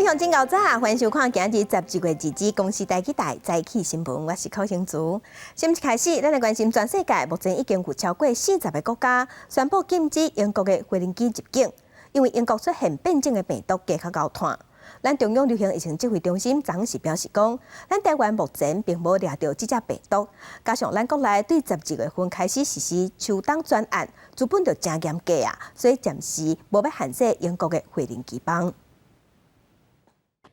位鄉親𠢕早，歡迎收看今日12月2日公視台語台早起新聞，我是寇興竹。新聞開始，咱來關心全世界目前已經有超過40個國家宣布禁止英國的飛行機入境，因為英國出現變種的病毒加較𠢕炭。咱中央流行疫情指揮中心昨昏表示講，咱台灣目前並無掠著這隻病毒，加上咱國內對12月份開始實施秋冬專案，資本就誠嚴格啊，所以暫時無欲限制英國的飛行機班。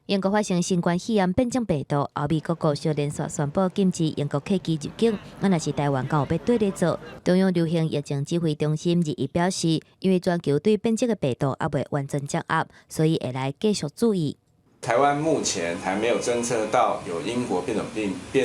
英國發生新冠肺炎變種病毒，歐美各國相連續宣布禁止英國客機入境。啊，若是台灣敢有欲綴咧做？中央流行疫情指揮中心日前表示，因為全球對變種的病毒猶未完全掌握，所以會來繼續注意。台灣目前還沒有偵測到有英國變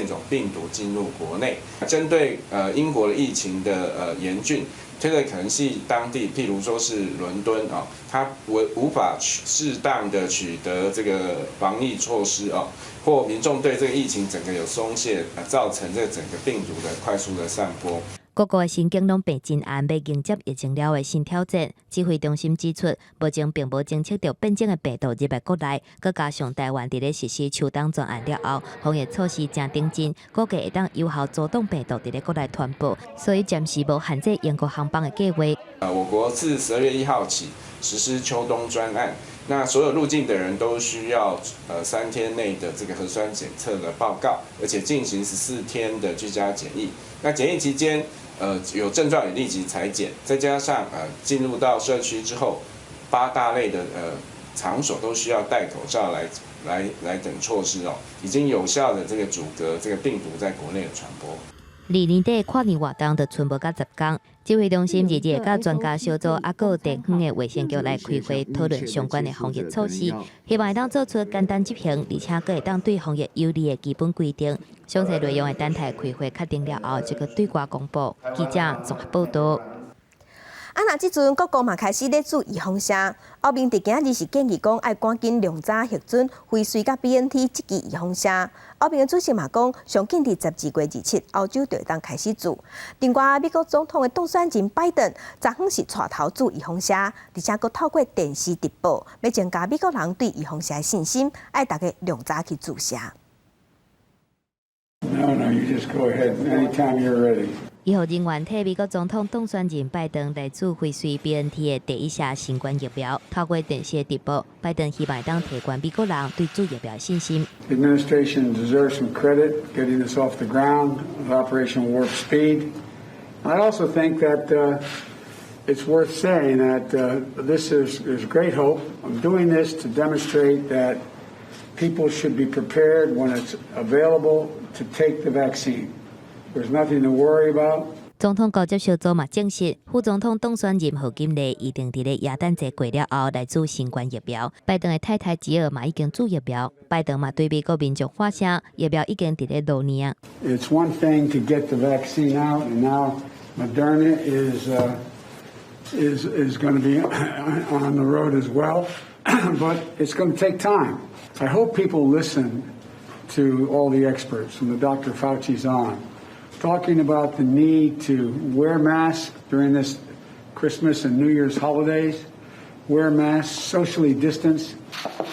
種病毒進入國內。針對英國的疫情的嚴峻，這個可能是當地，譬如說是倫敦啊，它無法適當的取得這個防疫措施哦，或民眾對這個疫情整個有鬆懈，造成這整個病毒的快速的散播。各國的神經攏繃真絚，欲迎接疫情了的新挑戰。指揮中心指出，目前並無偵測著變種的病毒入來國內，閣加上台灣佇咧實施秋冬專案了後，防疫措施誠頂真，估計會當有效阻擋病毒佇咧國內傳播，所以暫時無限制英國航班的計劃。我國自12月1號起實施秋冬專案，那所有入境的人都需要3天內的這個核酸檢測的報告，而且進行14天的居家檢疫。那檢疫期間，有症狀也立即採檢，再加上進入到社區之後，八大類的場所都需要戴口罩來等措施哦，已經有效的這個阻隔這個病毒在國內的傳播。二年底跨年活動就賰無甲10工，指揮中心日日佮專家小組抑閣有地方的衛生局來開會討論相關的防疫措施，希望會當做出簡單執行，而且閣會當對防疫有利的基本規定。詳細內容會等待開會確定了後，就閣對外公布。記者綜合報道。啊，若這陣各國嘛開始咧注預防射，歐盟佇今仔日是建議講愛趕緊量早核准輝瑞佮 BNT 這支預防射。歐盟的主席嘛講，上緊佇12月27，歐洲就會當開始注。另外，美國總統的當選人拜登，昨昏是帶頭注預防射，而且閣透過電視直播，欲增加美國人對預防射的信心，愛逐家量早去注射。 No, no, you just go ahead anytime you're ready. 醫護人員替美國總統當選人拜登來注輝瑞 BNT 的第一劑新冠疫苗，透過電視直播，拜登希望當提懸美國人對注疫苗的信心。 The administration deserves some credit getting this off the ground with Operation Warp Speed. I also think that it's worth saying that this is there's great hope. I'm doing this to demonstrate that people should be prepared when it's available to take the vaccine. There's nothing to worry about. 總統交接小組嘛證實，副總統當選人賀錦麗預定佇咧耶誕節過了後來注新冠疫苗。拜登的太太吉爾嘛已經注疫苗。拜登嘛對美國民眾發聲，疫苗已經佇咧路呢。 It's one thing to get the vaccine out, and now Moderna is going to be on the road as well, but it's going to take time. I hope people listen to all the experts from the Dr. Fauci's on, talking about the need to wear masks during this Christmas and New Year's holidays, wear masks, socially distance.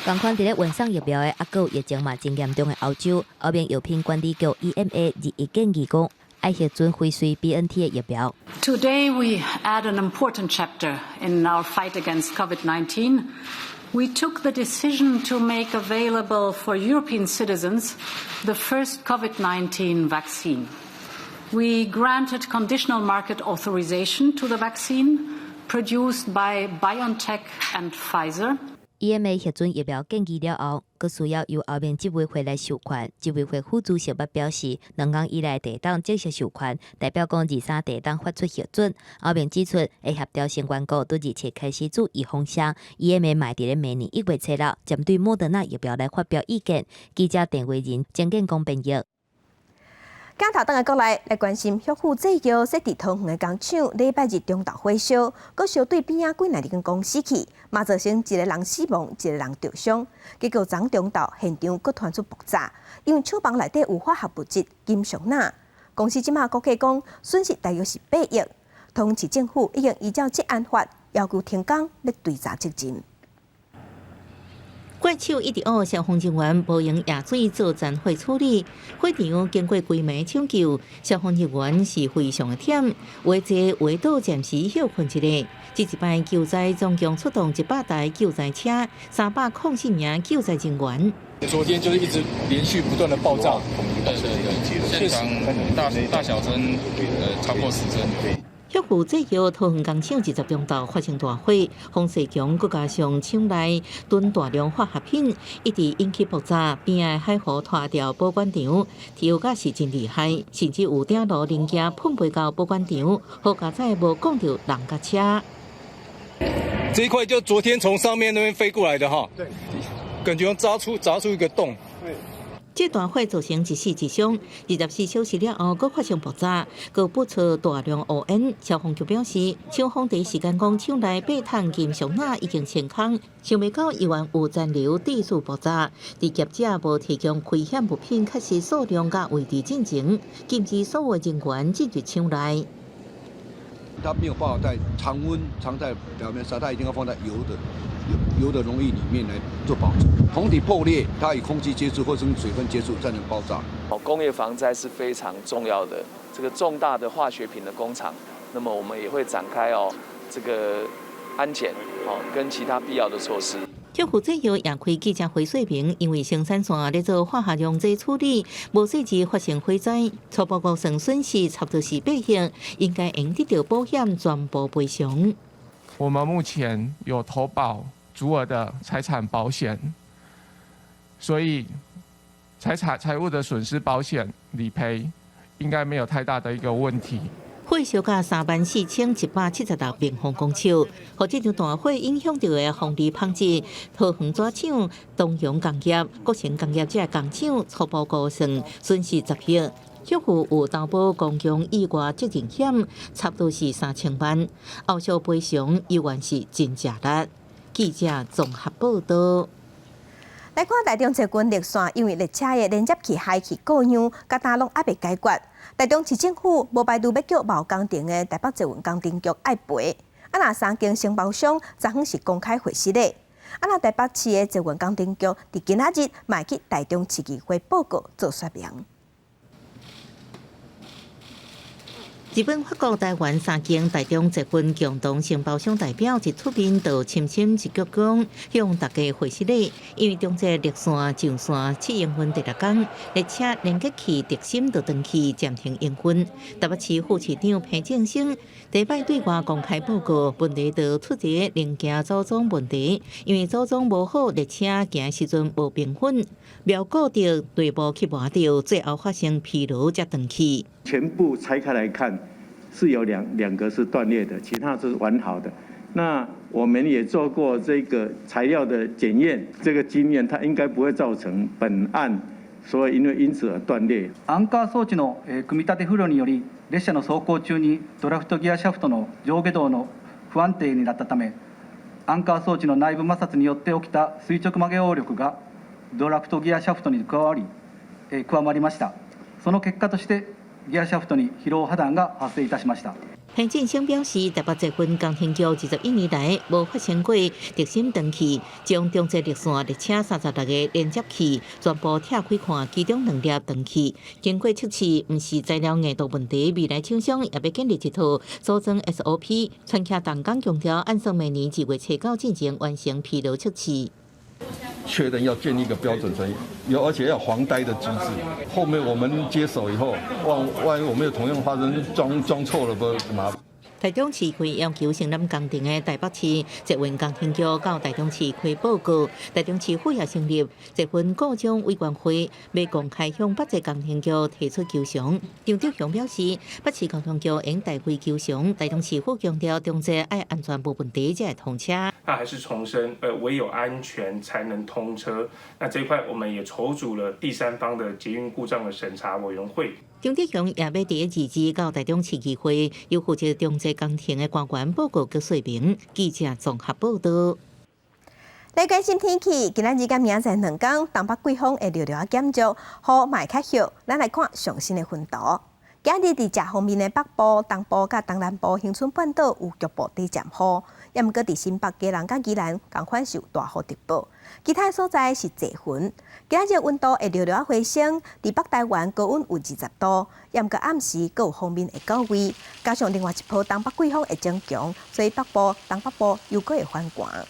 仝款佇咧運送疫苗的，抑閣有疫情嘛真嚴重的歐洲，歐盟藥品管理局 EMA 日前建議講，愛核准輝瑞 BNT 的疫苗。 Today we add an important chapter in our fight against COVID-19. We took the decision to make available for European citizens the first COVID-19 vaccine. We granted conditional market authorization to the vaccine produced by BioNTech and Pfizer. EMA 核准疫苗建議了後，閣需要由歐盟執委會來授權。執委會副主席捌表示，2工以內會當正式授權，代表講23會當發出核准。歐盟指出，會協調成員國對27開始注預防射。EMA 嘛佇咧明年1月初6，針對莫德納疫苗來發表意見。記者鄧慧仁、鄭建功編譯。鏡頭轉來國內來關心，旭富製藥設佇桃園的工廠，禮拜日中晝火燒，閣燒對邊仔幾若間公司去，嘛造成一個人死亡，一個人著傷。結果昨中晝現場閣傳出爆炸，因為廠房內底有化學物質金屬鈉。公司這馬估計講損失大約是8億。桃園市政府已經依照職安法要求停工，欲追查責任。過火手一直學消防人員無閒壓水做殘火處理，火場經過規暝搶救，消防人員是非常的忝，有坐有倒暫時歇睏一下。這一擺救災總共出動100台救災車，304名救災人員。昨天就是一直連續不斷的爆炸，對對對，現場大大小聲，超過10聲。旭富製藥桃園工廠20中晝發生大火，封勢強，閣加上廠內囤大量化學品，一直引起爆炸，邊仔海河拖掉保管場，燒甲是真厲害，甚至有鼎爐零件噴飛到保管場，好佳哉無摃著人佮車。這一塊就昨天從上面那邊飛過來的哈，對，感覺砸出一個洞。對。這大火造成一死一傷，24小時了後，閣發生爆炸，閣噴出大量烏煙。消防局表示，廠方第一時間講廠內八桶金屬鈉已經清空，想袂到猶原有殘留繼續爆炸。佇業者無提供危險物品確實數量佮位置進前，禁止所有人員進入廠內。它沒有辦法在常溫常在表面上，它一定要放在油的溶液裡面來做保存。桶體破裂，它與空氣接觸或者水分接觸才能爆炸。哦，工業防災是非常重要的，這個重大的化學品的工廠，那麼我們也會展開哦這個安檢，哦跟其他必要的措施。旭富製藥也開記者會說明，因為生產線咧做化學溶劑處理，無細緻發生火災，初步估算損失差不多是8億，應該會得到保險全部賠償。我們目前有投保足額的財產保險，所以財產財務的損失保險理賠應該沒有太大的一個問題。火燒到34,176平方公尺，予這場大火影響著的豐利紡織、桃園紙廠、東陽工業、國成工業這工廠初步估算損失10億。旭富有投保公共意外責任險，差不多是3000萬，後續賠償猶原是真吃力。記者綜合報道。來看台中捷運綠線，因為列車的連接器氦氣故障，到今攏猶未解決。台中市政府無排除欲叫無工程的台北捷運工程局愛賠。啊，若三間承包商昨昏是公開會失的。啊，若台北市的捷運工程局佇今仔日嘛去台中市議會報告做說明。日本、法國、台灣三間台中捷運共同承包商代表一出面，就深深一鞠躬，向大家回失禮。因為中捷綠線上線試營運第六工，列車連結器軸心就斷去暫停營運。台北市副市長彭正聲第一擺對外公開報告，問題就出佇零件組裝問題，因為組裝無好，列車行時陣無平穩，苗固著內部去磨著，最後發生疲勞才斷去。全部拆開來看，是有兩個是斷裂的，其他是完好的。那我們也做過這個材料的檢驗，這個經驗它應該不會造成本案，所以因為因此而斷裂。アンカー裝置の組み立て不良により、列車の走行中にドラフトギアシャフトの上下動の不安定になったため、アンカー装置の内部摩擦によって起きた垂直曲げ応力がドラフトギアシャフトに加わりました。その結果としてギアシャフトに疲労破斷が発生いたしました。彭振聲表示，台北捷運工程局21年來無發生過軸心斷去，將中捷綠線列車36個連接器全部拆開看，其中兩粒斷去。經過測試，毋是材料硬度問題，未來廠商也欲建立一套組裝 SOP。全額動工強調，按算明年2月初9進前完成疲勞測試。確認要建立一個標準成，有而且要防呆的機制。後面我們接手以後，萬一我們有同樣發生裝錯了，不麻煩。台中市會要求承攬工程的台北市捷運工程局到台中市開報告，台中市府也成立捷運故障委員會，欲公開向北捷工程局提出求償。張德雄表示，北市交通局應代為求償，台中市府強調中捷愛安全無問題才會通車。那還是重申，唯有安全才能通車。那這一塊我們也籌組了第三方的捷運故障的審查委員會。張德雄也欲佇2日到台中市議會，由負責中捷工程的官員報告佮說明。記者綜合報道。來關心天氣，今仔日佮明仔載兩工，東北季風會略略仔減弱，雨嘛會較歇。咱來看上新的雲圖。今日佇食方面的北部、東部佮東南部、恆春半島有局部短暫雨，也毋過佇新北、基隆佮宜蘭仝款是有大雨特報。其他所在是濟雲。今日溫度會略略回升，佇北台灣高溫有20度，也毋過暗時閣有鋒面會到位，加上另外一波東北季風會增強，所以北部、東北部又閣會反寒。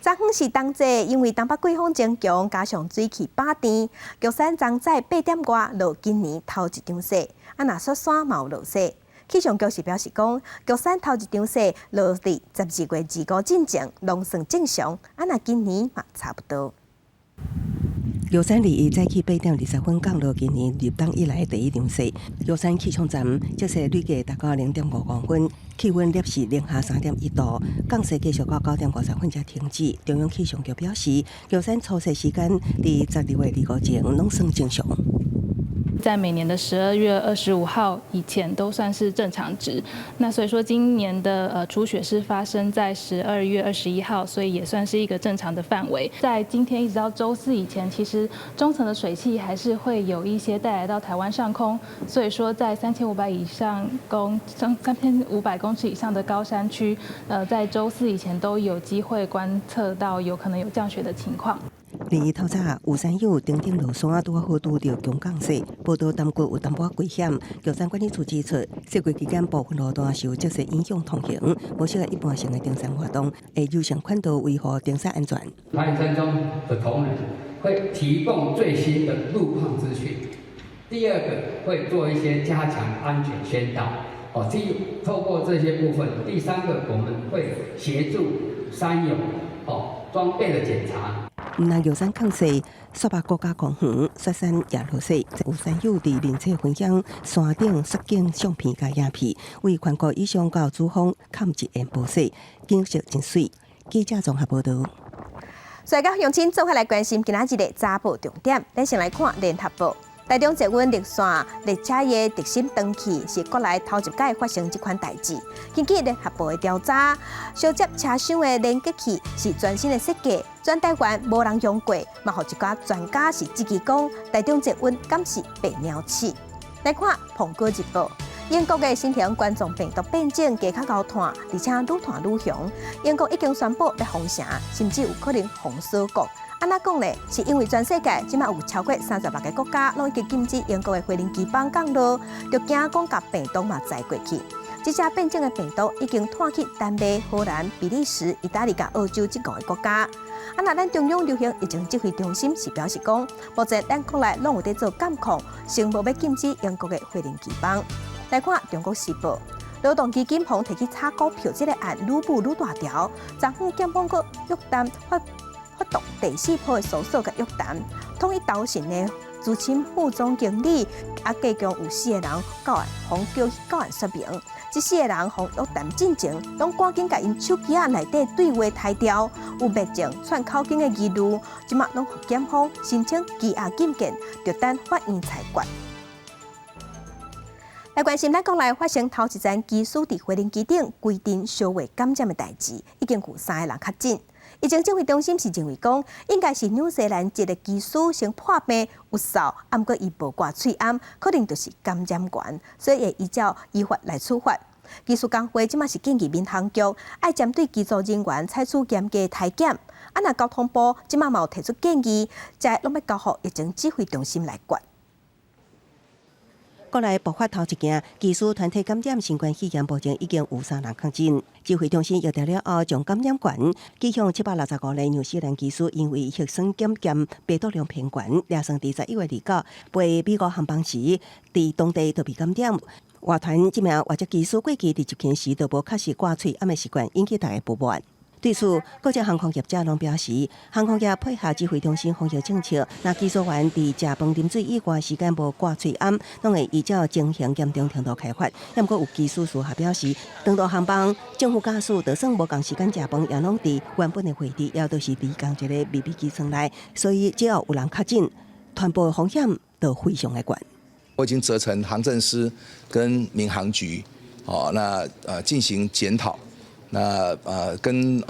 昨昏是冬至，因為東北季風增強，加上水汽飽甜，玉山昨早8點外落今年頭一場雪，啊若雪山嘛有落雪。氣象局是表示講，玉山頭一場雪落佇12月25進前，攏算正常，啊若今年嘛差不多。玉山21早起8點20分降落今年入冬以來第一場雪。玉山氣象站積雪累計達到0.5公分，氣溫攝氏零下3.1度。降雪繼續到9點50分才停止。中央氣象局表示，玉山初雪時間佇12月25前攏算正常。在每年的12月25號以前都算是正常值，那所以說今年的初雪是發生在12月21號，所以也算是一個正常的範圍。在今天一直到週四以前，其實中層的水汽還是會有一些帶來到台灣上空，所以說在3500公尺以上的高山區，在週四以前都有機會觀測到有可能有降雪的情況。21透早有山友登頂落山，拄好拄著強降雪，報道耽擱有淡薄危險。玉山管理處指出，雪季期間部分路段受積雪影響通行，無適合一般性的登山活動，會優先勸導維護登山安全。攀山中的同仁會提供最新的路況資訊。第二個會做一些加強安全宣導。哦，透過這些部分。第三個，我們會協助山友哦裝備的檢查。毋但玉山降雪，雪霸國家公園雪山也落雪，有山友佇面冊分享山頂雪景相片佮影片，為寬高以上到主峰崁一煙薄雪，景色真媠。記者綜合報導。所以，佮鄉親做伙來關心今仔日的早報重點，咱先來看聯合報。台中捷運綠線列車的軸心斷去，是國內頭一擺發生這款代誌。根據聯合報的調查，相接車廂的連結器是全新的設計，全台灣無人用過，嘛予一寡專家是質疑講，台中捷運敢是白鳥鼠？來看《蘋果日報》，英國的新型冠狀病毒變種加較𠢕傳，而且愈傳愈凶。英國已經宣布欲封城，甚至有可能封鎖國。按怎講呢？是因為全世界這馬有超過36個國家攏已經禁止英國的飛行機班降落，就驚講共病毒嘛載過去。這隻變種的病毒已經拖去丹麥、荷蘭、比利時、意大利佮澳洲這五个國家。啊，若咱中央流行疫情指揮中心是表示講，目前咱國內攏有佇做監控，先無欲禁止英國的飛行機班。來看《中國時報》，勞動基金予提去炒股票這个案愈舞愈大條，昨昏檢方閣約談發動第四波的搜索佮約談，統一投信的資深副總經理啊，計共有四個人到案，予叫去到案說明。這四個人予約談進前，攏趕緊共𪜶手機仔內底對話刣掉，有密證串口徑的疑慮，這馬攏予檢方申請羈押禁見，著等法院裁決。來關心咱國內發生頭一宗機師佇飛行機頂規陣燒話感染的代誌，已經有三個人確診。疫情指揮中心是認為講，應該是紐西蘭籍的機師先破病有嗽，毋過伊無掛喙罨，可能就是感染源，所以會依照依法來處罰。機師工會這馬是建議民航局愛針對機組人員採取嚴格體檢。啊，若交通部這馬嘛有提出建議，這攏欲交予疫情指揮中心來決。國內爆發頭一件機師團體感染新冠肺炎，目前已經有三人確診。指揮中心調查了後，將感染源指向765个紐西蘭機師，因為核酸檢驗病毒量偏懸，掠算佇11月29飛美國航班時，佇當地就被感染。外傳這名外籍機師過去佇執勤時都無確實掛喙罨的習慣，引起大家不滿。對此，各界航空業者攏表示，航空業配合指揮中心防疫政策，若機組員佇食飯、啉水以外時間無掛喙罨，攏會依照情形嚴重程度開罰。毋過有機師私下表示，長途航班正副駕駛就算無仝時間食飯，也攏佇原本的位置，也都是佇仝一个密閉機艙內，所以只要有人確診，傳播風險就非常的懸。我已經責成航政司跟民航局，哦，那進行檢討。那跟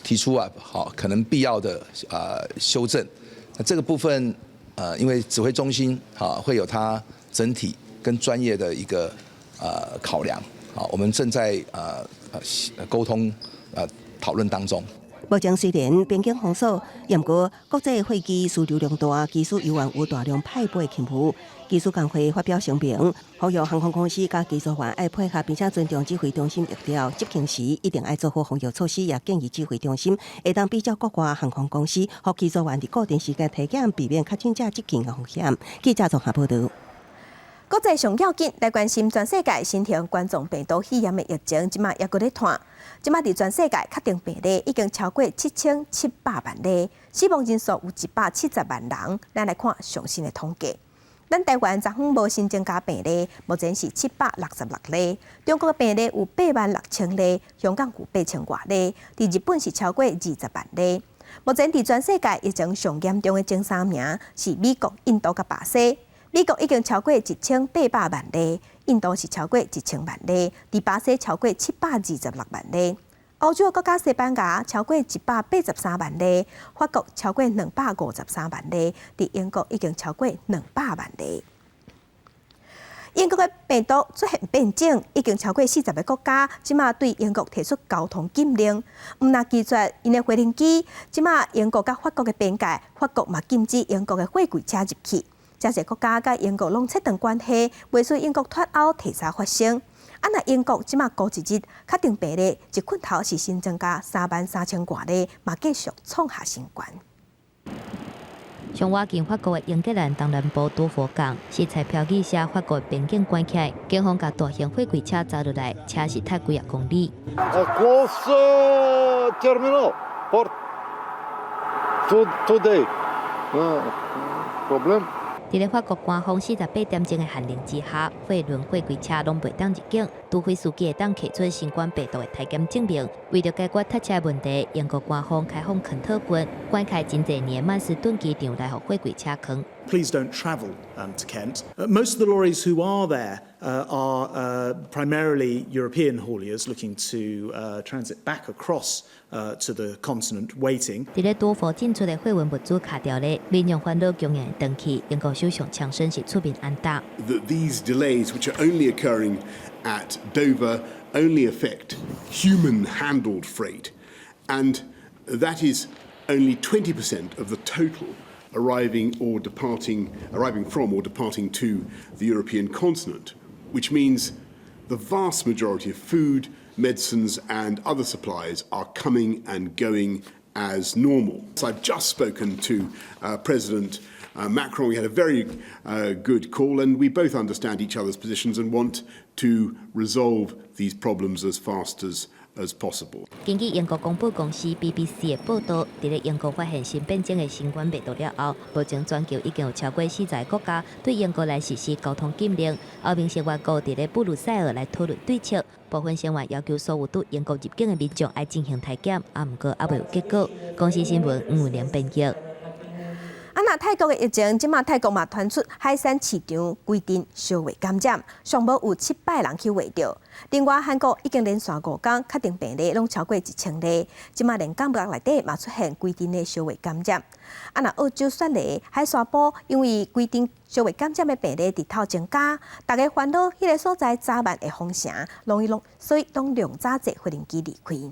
提出啊，好可能必要的修正。那這個部分因為指揮中心啊會有他自己的一個判斷。整體跟專業的一個考量。啊，我們正在溝通討論當中。目前雖然邊境封鎖，毋過國際貨機輸流量大，機師猶原有大量派飛的勤務。機師工會發表聲明，呼籲航空公司佮機組員愛配合，並且尊重指揮中心疫調執行時，一定愛做好防疫措施，也建議指揮中心會當比照國外航空公司，予機組員佇固定時間體檢，避免確診者接近的風險。記者綜合報導。國際上要緊來關心全世界新型冠狀病毒肺炎的疫情，這馬猶閣咧湠。這馬佇全世界確定病例已經超過7700萬例，死亡人數有170萬人。咱來看上新的統計。咱台灣昨昏無新增加病例，目前是766例。中國的病例有8萬6千例，香港有8000外例，佇日本是超過20萬例。目前佇全世界疫情上嚴重的前三名是美國、印度佮巴西。美國已經超過1800萬例，印度是超過1000萬例，佇巴西超過726萬例。歐洲國家西班牙超過183萬例，法國超過253萬例，佇英國已經超過200萬例。英國的病毒出現變種，已經超過40個國家，這馬對英國提出交通禁令，毋但拒絕𪜶的飛行機，這馬英國佮法國的邊界，法國嘛禁止英國的貨櫃車入去。遮濟國家佮英國攏切斷關係，袂使英國脫歐提早發生。啊，若英國這馬過一日確定病例，一困頭是新增加3萬3千外例，嘛繼續創下新高。上倚近法國的英格蘭東南部多佛港，是彩標記寫法國邊境關起來，警方共大型貨櫃車砸落來，車是塞幾仔公里。 Close terminal port today. Problem. 佇咧法國官方48點鐘的限令之下，貨輪、貨櫃車攏袂當入境，除非司機會當提出新冠病毒的體檢證明。為著解決塞車問題，英國官方開放肯特郡，關開真濟年曼斯頓機場來予貨櫃車囥。 Please don't travel to Kent. Most of the lorries who are there are primarily European hauliers looking to transit back across to the continent waiting. 佇咧多佛進出的貨運物資卡牢咧，民眾煩惱供應會斷去。英國首相強生是出面安撫。 That these delays, which are only occurring at Dover, only affect human-handled freight, and that is only 20% of the total arriving or departing, arriving from or departing to the European continent, which means the vast majority of food, medicines, and other supplies are coming and going as normal. So I've just spoken to President Macron. We had a very good call, and we both understand each other's positions and want to resolve these problems as fast as possible. 根據英國廣播公司 BBC 的報導，佇咧英國發現新變種的新冠病毒了後，目前全球已經有超過40個國家對英國來實施交通禁令。歐盟成員國佇咧布魯塞爾來討論對策，部分成員要求所有對英國入境的民眾愛進行體檢，啊，毋過猶未有結果。公視新聞吳玲編譯。啊，若泰國的疫情，這馬泰國嘛傳出海鮮市場規陣相互感染，上無有七百人去秽著。另外，韓國已經連續5工確定病例攏超過1000例，這馬連監獄內底嘛出現規陣的相互感染。啊，若澳洲雪梨海沙埔因為規陣相互感染的病例日頭增加，大家煩惱彼個所在早晚會封城，攏伊攏所以攏量早坐飛機離開。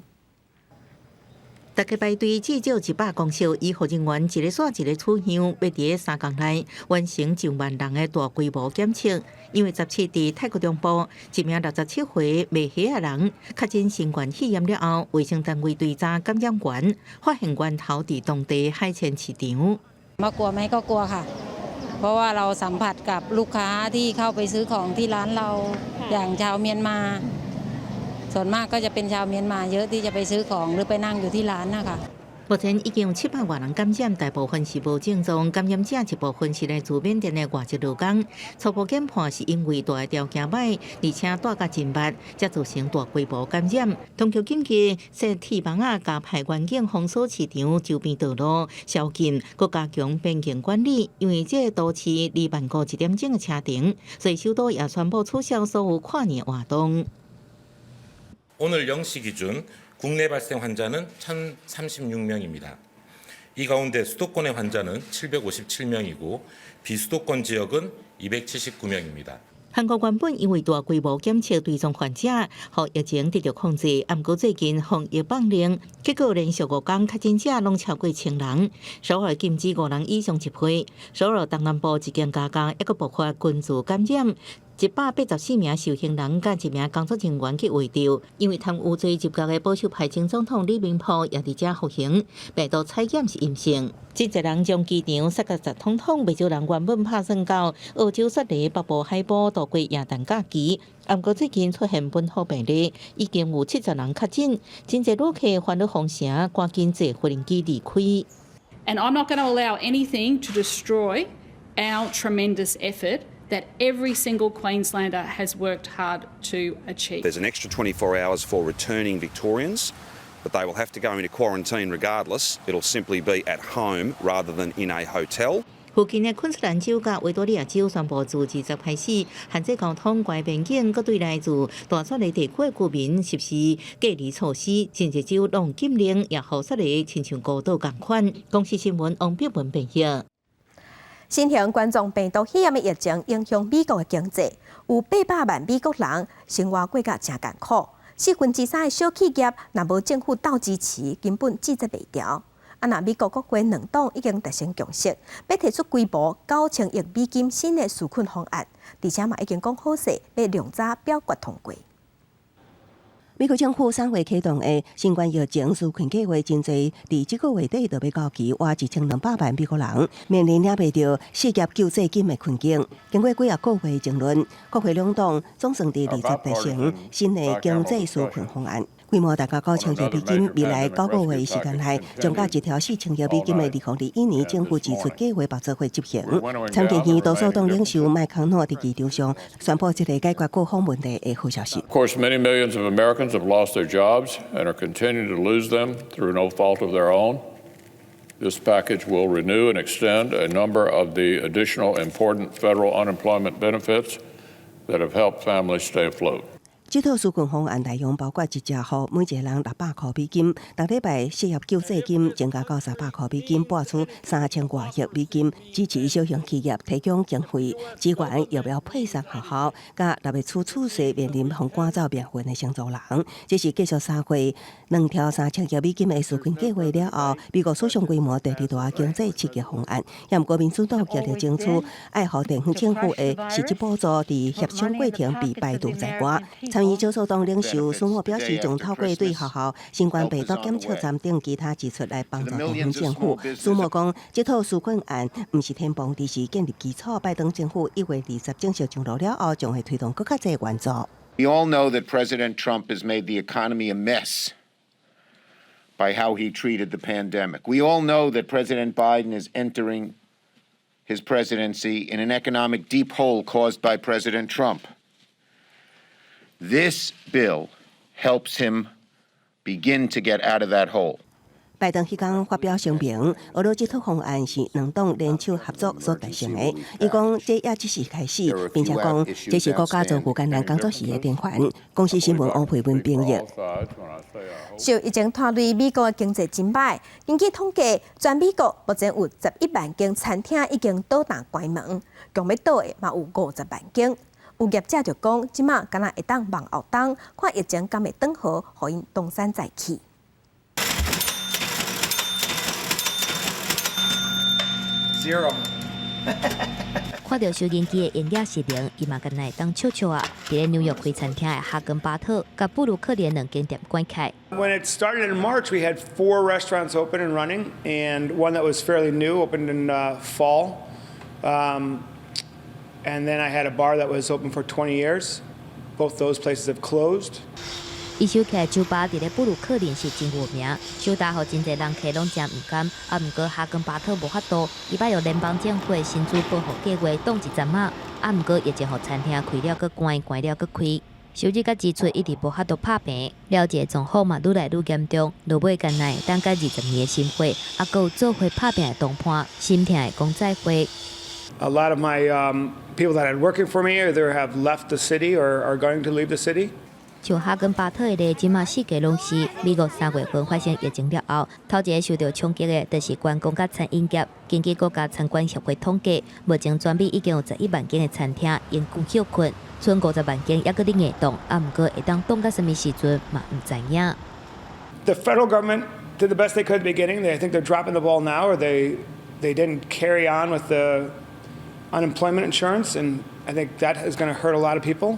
逐家排隊至少100公尺，醫護人員一个紲一个取樣，欲佇咧3工內完成上萬人的大規模檢測。因為17佇泰國中部，一名67歲賣蝦仔人確診新冠肺炎了後，衛生單位追查感染源，發現源頭佇當地海鮮市場。 มากลัวไหมก็กลัวค่ะ เพราะว่าเราสัมผัสกับลูกค้าที่เข้าไปซื้อของที่ร้านเราอย่างชาวเมียนมาส่วนมากก็จะเป็นชาวเมียนมาเยอะที่จะไปซื้อของหรือไปนั่งอยู่ที่ร้านนะคะ 目前已經有700外人感染，大部分是無症狀感染者，一部分是來自緬甸的外籍勞工。初步研判是因為蹛的條件䆀，而且蹛甲真密，才造成大規模感染。當局緊急設鐵網仔，共派員警封鎖市場周邊道路，宵禁，閣加強邊境管理。因為這個都市離曼谷1點鐘的車程，所以首都也宣布取消所有跨年活動。 오늘 0시 기준 국내 발생 환자는 1,036명입니다. 이 가운데 수도권의 환자는 757명이고 비수도권 지역은 279명입니다。韓國原本因為大規模檢測追蹤患者，予疫情得著控制，毋過最近防疫放冗，結果連續五工確診者攏超過千人，首爾禁止五人以上集會，首爾東南部一間加工猶閣爆發群聚感染，184名受刑人佮一名工作人員去圍著，因為貪污罪入獄的保守派前總統李明博也佇遮服刑，病毒採檢是陰性。真濟人將機場塞甲實通通，袂少人原本拍算到澳洲雪梨北部海埔度過耶誕假期，毋過最近出現本土病例，已經有70人確診，真濟旅客煩惱封城，趕緊坐飛機離開。 And I'm not going to allow anything to destroy our tremendous effort that every single Queenslander has worked hard to achieve. There's an extra 24 hours for returning Victorians, but they will have to go into quarantine regardless. It'll simply be at home rather than in a hotel. 附近的昆士蘭州佮維多利亞州宣布自20開始限制交通、關邊境，閣對來自大雪梨地區的居民實施隔離措施。真濟州攏禁令，也予雪梨親像孤島仝款。公視新聞王碧文編譯。新型冠狀病毒肺炎的疫情影響美國的經濟，有800萬美國人生活過甲誠艱苦。3/4的小企業若無政府鬥支持，根本支撐袂牢。啊，若美國國會兩黨已經達成共識，欲提出規模9000億美金新的紓困方案，而且嘛已經講好勢，欲量早表決通過。美國政府3月啟動的新冠疫情紓困計劃，真濟佇這個月底就欲到期，倚1200萬美國人面臨領袂著失業救濟金的困境。經過幾仔個月爭論，國會兩黨總算佇20達成新的經濟紓困方案。規模大概9000億美金，未來9個月時間內，將佮一條4000億美金的2021年政府支出計劃綁做伙執行。參議院多數黨領袖麥康諾佇機場上宣布這个解決各方問題的好消息。 Of course, many millions of Americans have lost their jobs and are continuing to lose them through no fault of their own. This package will renew and extend a number of the additional important federal unemployment benefits that have helped families stay afloat. 這套紓困方案內容包括直接予每一個人600塊美金，逐禮拜失業救濟金增加到300塊美金，撥出3000外億美金支持小型企業提供經費支援疫苗配送學校，佮六月初出世面臨予趕走命運的承租人。這是繼續3月兩條3000億美金的紓困計劃了後，美國史上規模第二大經濟刺激方案。也毋過民主黨極力爭取愛予地方政府的實質補助，佇協商過程被排除在外。參議少數黨領袖舒默表示，將透過對學校、新冠病毒檢測站等其他支出來幫助地方政府。舒默講，這套紓困案毋是天崩，而是建立基礎。拜登政府1月20正式上路了後，將會推動閣較濟援助。 We all know that President Trump has made the economy a mess by how he treated the pandemic. We all know that President Biden is entering his presidency in an economic deep hole caused by President Trump. This bill helps him begin to get out of that hole. 拜登彼工發表聲明，呵咾這套方案是兩黨聯手合作所達成的。伊講這也只是開始，並且講這是國家遭遇艱難工作時的典範。公視新聞王培文編譯。受疫情拖累，美國經濟真䆀。根據統計，全美國目前有11萬間餐廳已經倒彈關門，強欲倒的嘛有50萬間。有業者就講，這馬敢若會當望後冬，看疫情敢會轉好，予𪜶東山再起。 Zero。看著收銀機的營業失靈，伊嘛敢若會當笑笑啊！佇咧紐約開餐廳的哈根巴特，佮布魯克林兩間店關起。 When it started in March, we had four restaurants open and running, and one that was fairly new opened in fall. And then I had a bar that was open for 20 years. Both those places have closed. 伊收起來酒吧佇咧布魯克林是真有名，收焦予真濟人客攏誠毋甘。啊，毋過哈根巴特無法度，伊捌用聯邦政府的薪資保護計劃擋一陣仔，啊，毋過疫情予餐廳開了閣關，關了閣開，收入佮支出一直無法度拍平，了這个狀況嘛愈來愈嚴重，落尾干焦會等佮20年的心血，啊，閣有做伙拍拚的同伴，心疼的講再會。 A lot of my people that had working for me either have left the city or are going to leave the city. 像哈根巴特的例，這馬四界攏是。美國3月份發生疫情了後，頭一个受著衝擊的，就是觀光佮餐飲業。根據國家餐館協會統計，目前全美已經有11萬間的餐廳因故歇困，賰50萬間猶閣佇硬凍，啊，毋過會當凍到啥物時陣嘛毋知影。 The federal government did the best they could at the beginning. I think they're dropping the ball now, or they didn't carry on with the unemployment insurance, and I think that is going to hurt a lot of people.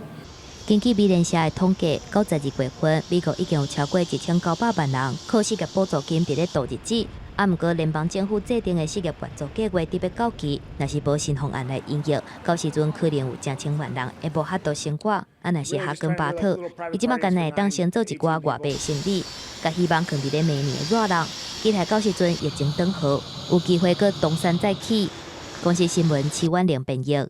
根據美聯社的統計，到12月份，美國已經有超過1900萬人靠失業補助金佇咧度日子。啊，毋過聯邦政府制定的失業援助計劃得欲到期，若是無新方案來應用，到時陣可能有成千萬人會無法度生活。啊，若是哈根巴特，伊這馬干焦會當先做一寡外賣生意，共希望囥佇咧明年的熱人，期待到時陣疫情轉好，有機會閣東山再起。公視新聞徐婉玲編譯。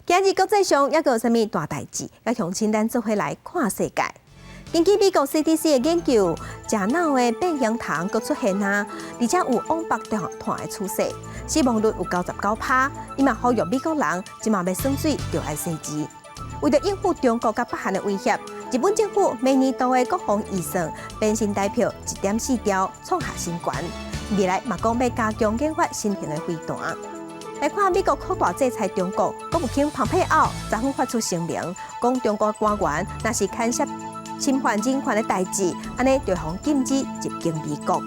今日國際上猶閣有啥物大代誌？佮鄉親咱做伙來看世界。根據美國 CDC 的研究，食腦的變形蟲閣出現啊，而且有往北傳的趨勢，死亡率有99%。伊嘛呼籲美國人，這馬欲耍水就愛細緻。為著應付中國佮北韓的威脅，日本政府明年度的國防預算變新台票1.4兆，創下新高。未來嘛講欲加強研發新型的飛彈。來看美國擴大制裁中國，國務卿蓬佩奧昨昏發出聲明，講中國官員若是牽涉侵犯人權的代誌，按呢就予禁止入境美國。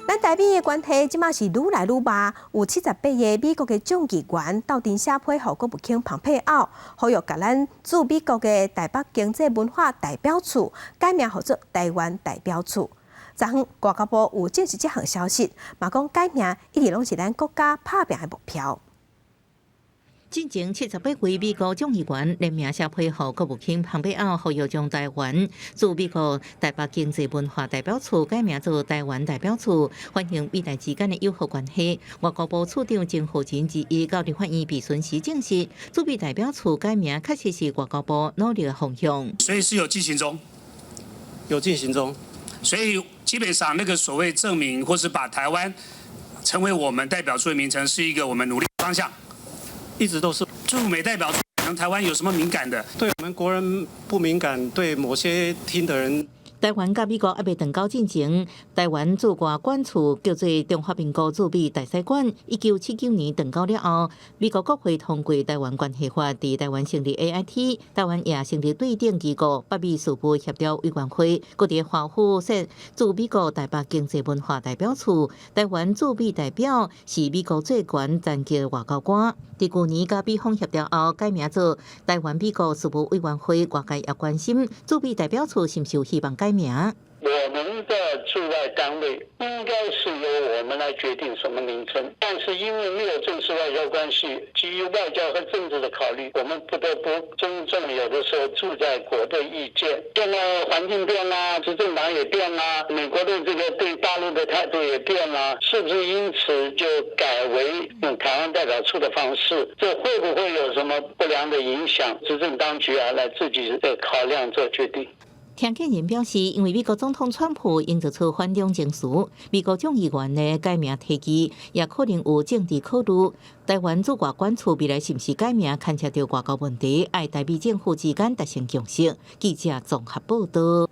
咱台美的關係這馬是愈來愈密，有78個美國的眾議員鬥陣寫批予國務卿蓬佩奧，呼籲共咱駐美國的台北經濟文化代表處改名號做台灣代表處。昨昏外交部有證實這項消息，嘛講改名一直攏是咱國家拍拚的目標。進前78位美國眾議員聯名寫批予國務卿蓬佩奧，呼籲將台灣駐美國台北經濟文化代表處改名做台灣代表處，反映美台之間的友好關係。外交部次長曾浩晴21到立法院備詢時證實，駐美代表處改名確實是外交部努力的方向。所以是有進行中，有進行中，所以基本上那個所謂正名或是把台灣成為我們代表處的名稱，是一個我們努力方向。一直都是駐美代表處，可能台灣有什麼敏感的？對我們國人不敏感，對某些聽的人。台灣佮美國猶未斷交進前，台灣駐外館處叫做中華民國駐美大使館。1979年斷交了後，美國國會通過台灣關係法，佇台灣成立 AIT，台灣也成立對等機構北美事務協調委員會，閣佇華府設駐美國台北經濟文化代表處。台灣駐美代表是美國最懸層級外交官。佇舊年佮美方協調後，改名做台灣美國事務委員會。外界也關心駐美代表處是毋是有希望改名。我們的駐外單位應該是由我們來決定什麼名稱，但是因為沒有正式外交關係，基於外交和政治的考慮，我們不得不尊重有的時候駐在國的意見。現在環境變啦，執政黨也變啦，美國的這個對大陸的態度也變啦，是不是因此就改為用台灣代表處的方式？這會不會有什麼不良的影響？執政當局啊，來自己的考量做決定。聽見人表示，因為美國總統川普營造出反中情緒，美國眾議員的改名提議也可能有政治考慮。台灣駐外館處未來是毋是改名，牽涉著外交問題，愛台美政府之間達成共識。記者綜合報道。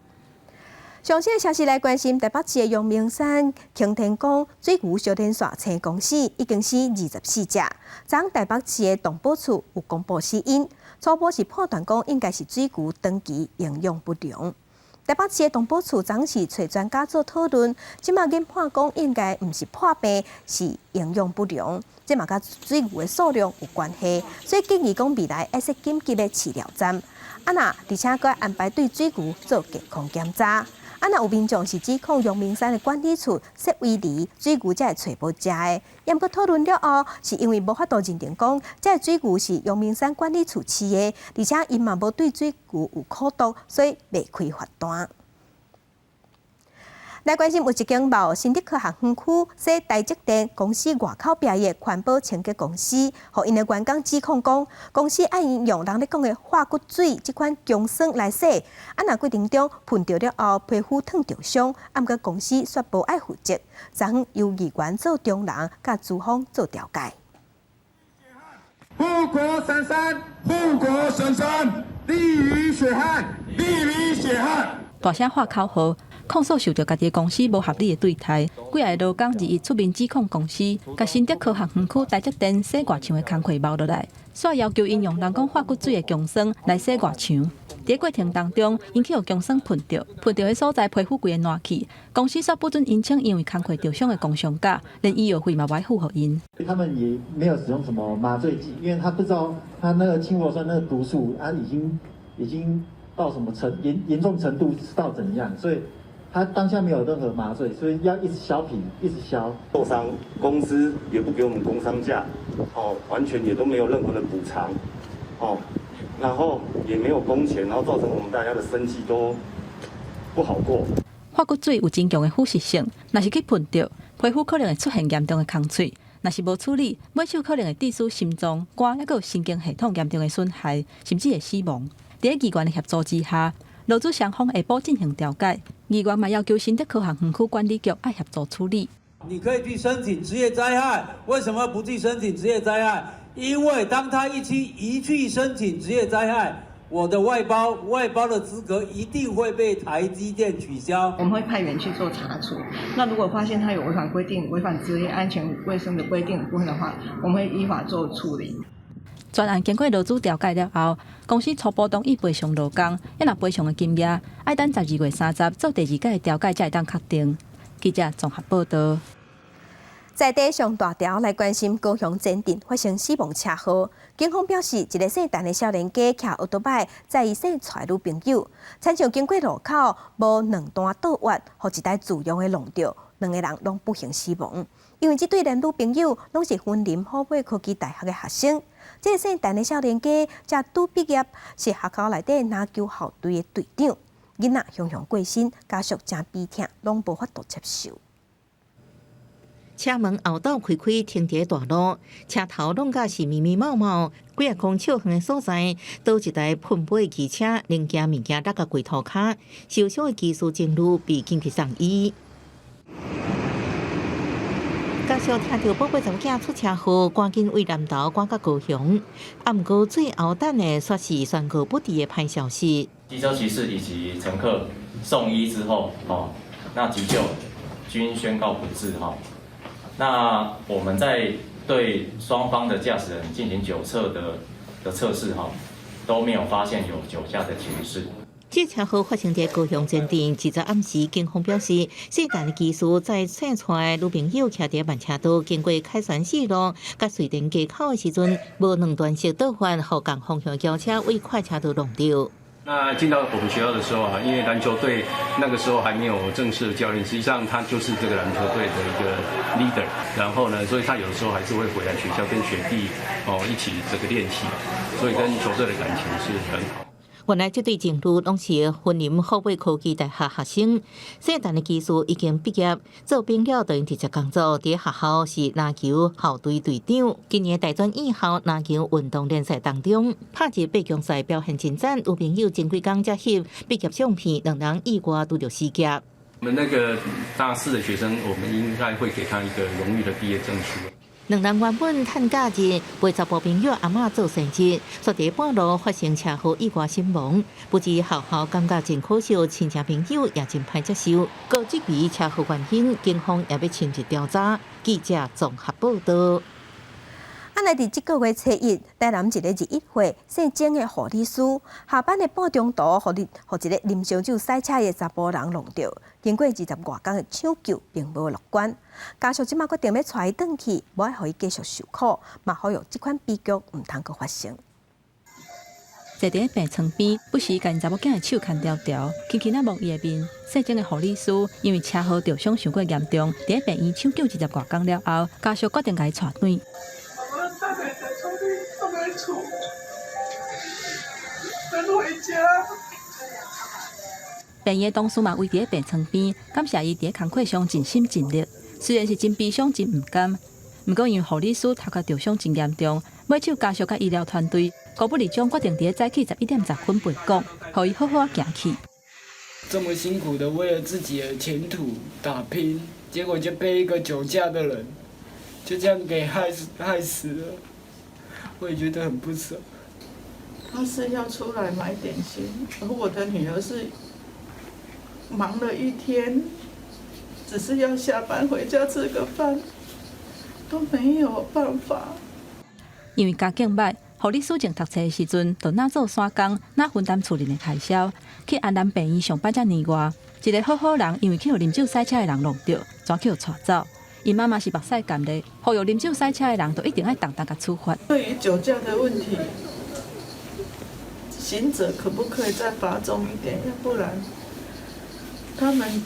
上新的消息來關心，台北市的陽明山擎天崗水牛燒天線青公死已經死24隻。昨台北市的動保處有公布死因，初步是判斷講應該是水牛長期營養不良。台北市的動保處昨是揣專家做討論，這馬研判講應該毋是破病，是營養不良，這嘛佮水牛的數量有關係，所以建議講未來愛設緊急的飼料站，啊若而且閣安排對水牛做健康檢查。啊，若有民眾是指控陽明山的管理處設圍籬，水牛才會揣無食的。毋過討論了後，是因為無法度認定講，這个水牛是陽明山管理處飼的，而且𪜶嘛無對水牛有苦毒，所以袂開罰單。來關心有一間貿新竹科學園區設台積電公司外口壁的環保清潔公司，予𪜶的員工指控講，公司愛用人咧講的化骨水這款強酸來洗，啊若過程中噴著了後皮膚燙著傷，啊毋過公司煞無愛負責，昨昏由議員做中人，佮資方做調解。護國神山，護國神山。綠魚血汗，綠魚血汗！大聲喊口號，控訴受著家己公司無合理的對待。幾个勞工21出面指控公司，共新竹科學園區台積電洗外牆的工課包落來，煞要求𪜶用人講化骨水的強酸來洗外牆。佇過程當中，𪜶去予強酸噴著，噴著彼所在皮膚規个爛去。公司煞不准𪜶請因為工課著傷的工傷假，連醫藥費嘛無愛付予𪜶。他們也沒有使用什麼麻醉劑，因為他不知道他那個氫氟酸那個毒素，他已經到什麼嚴重程度是到怎樣，所以他當下沒有任何麻醉，所以要一直削皮，一直削。受傷，公司也不給我們工傷假，哦，完全也都沒有任何的補償，哦。然後也沒有工錢，然後造成我們大家的生計都不好過。化骨水有真強的腐蝕性，若是去噴著，皮膚可能會出現嚴重的空喙；若是無處理，尾手可能會致使心臟、肝抑閣有神經系統嚴重的損害，甚至會死亡。佇議員的協助之下，勞資雙方下晡進行調解。議員嘛要求新竹科學園區管理局愛協助處理。你可以去申請職業災害，為什麼不去申請職業災害？因為當他一去申請職業災害，我的外包的資格一定會被台積電取消。我們會派員去做查處。那如果發現他有違反規定、違反職業安全衛生的規定部分的話，我們會依法做處理。全案經過勞資調解了後，公司初步同意賠償勞工，抑若賠償的金額，愛等12月30做第二屆的調解才會當確定。記者綜合報道。在地上大條來關心高雄前鎮發生死亡車禍，警方表示，一个姓陳的少年家騎歐多擺載伊姓蔡女朋友，親像經過路口無兩段倒彎，予一台自用的挵著，兩个人攏不幸死亡。因為這對男女朋友攏是雲林虎尾科技大學的學生，這个姓陳的少年家才拄畢業，是學校內底籃球校隊的隊長。囡仔雄雄過身，家屬誠悲痛，攏無法度接受。車門後斗開開，停佇大路，車頭攏甲是密密麻麻，幾仔公尺遠的所在，倒一台噴火機車，零件物件落甲規塗跤，受傷的機師情侶被緊急送醫。家屬聽著寶貝查某囝出車禍，趕緊為南投趕到高雄。啊，毋過最後等的煞是宣告不治的歹消息。機車騎士以及乘客送醫之後，哦，那急救均宣告不治，哈。那我們在對雙方的駕駛人進行酒測的測試，哈，都沒有發現有酒駕的情勢。這車禍發生佇高雄前鎮，20暗時，警方表示，姓陳的機師載姓蔡女朋友騎佇慢車道，經過凱旋四路佮瑞典街口的時陣，無兩段式倒彎，予仝方向轎車對快車道挵著。那進到我們學校的時候啊，因為籃球隊那個時候還沒有正式的教練，實際上他就是這個籃球隊的一個 leader。然後呢，所以他有的時候還是會回來學校跟學弟哦一起這個練習，所以跟球隊的感情是很好。原來這對情侶攏是雲林虎尾科技大學學生，姓陳的機師已經畢業，做兵了就𪜶直接工作，佇學校是籃球校隊隊長。今年大專院校籃球運動聯賽當中，拍入八強賽表現真讚，女朋友前幾工才翕畢業相片，兩人意外拄著喜結。我們那個大四的學生，我們應該會給他一個榮譽的畢業證書。兩人原本趁假日陪查埔朋友阿嬤做生日，煞佇半路發生車禍意外身亡。不止學校感覺真可惜，親戚朋友也真歹接受。閣質疑車禍原因，警方也欲深入調查。記者綜合報道。啊，來佇這個月初一，台南一個21歲姓鍾的護理師，下班的半中途，予一个啉燒酒駛車的查埔人挵著，經過20外工的搶救，並無樂觀。家屬這馬決定欲帶伊轉去，無愛予伊繼續受苦，嘛呼籲這款悲劇毋通閣發生。坐佇病床邊，不時共𪜶查某囝的手牽牢牢，輕輕仔摸伊的面。姓鍾的護理師因為車禍著傷傷過嚴重，佇病院搶救20外工了後，家屬決定共伊帶轉。媽媽在床邊放在厝，等回家。病院的同事嘛圍佇病床邊，感謝伊佇工課上盡心盡力。雖然是真悲傷、真毋甘，毋過因為護理師頭殼著傷真嚴重，尾手家屬佮醫療團隊高不離將決定佇早起11點10分陪講，予伊好好仔行去。這麼辛苦的為了自己的前途打拼，結果就被一個酒駕的人就這樣給害死了，我也覺得很不捨。他是要出來買點心，而我的女兒是忙了一天，只是要下班回家吃個飯，都沒有辦法。因為家境䆀，護理師前讀冊的時陣，就若做散工，若分擔厝裡的開銷，去安南病院上班才年外。一个好好人，因為去予啉酒駛車的人弄著，煞去予帶走。𪜶媽媽是目屎乾咧，呼籲啉酒駛車的人，就一定愛重重共處罰。對於酒駕的問題，刑責可不可以再罰重一點？要不然，他們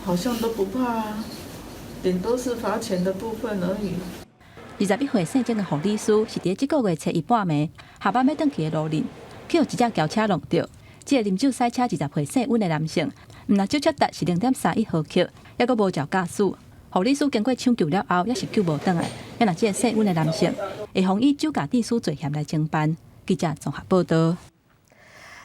好像都不怕，頂多是罰錢的部分而已。21歲姓鄭的護理師是佇這個月初一半暝下班欲轉去的路頂，去予一隻轎車挵著。這個啉酒駛車20歲姓溫的男性，毋但酒測值是0.31毫克，猶閣無照駕駛。護理師經過搶救了後，猶是救無轉來。啊若這個姓溫的男性會予以酒駕致死罪嫌來偵辦。記者綜合報道。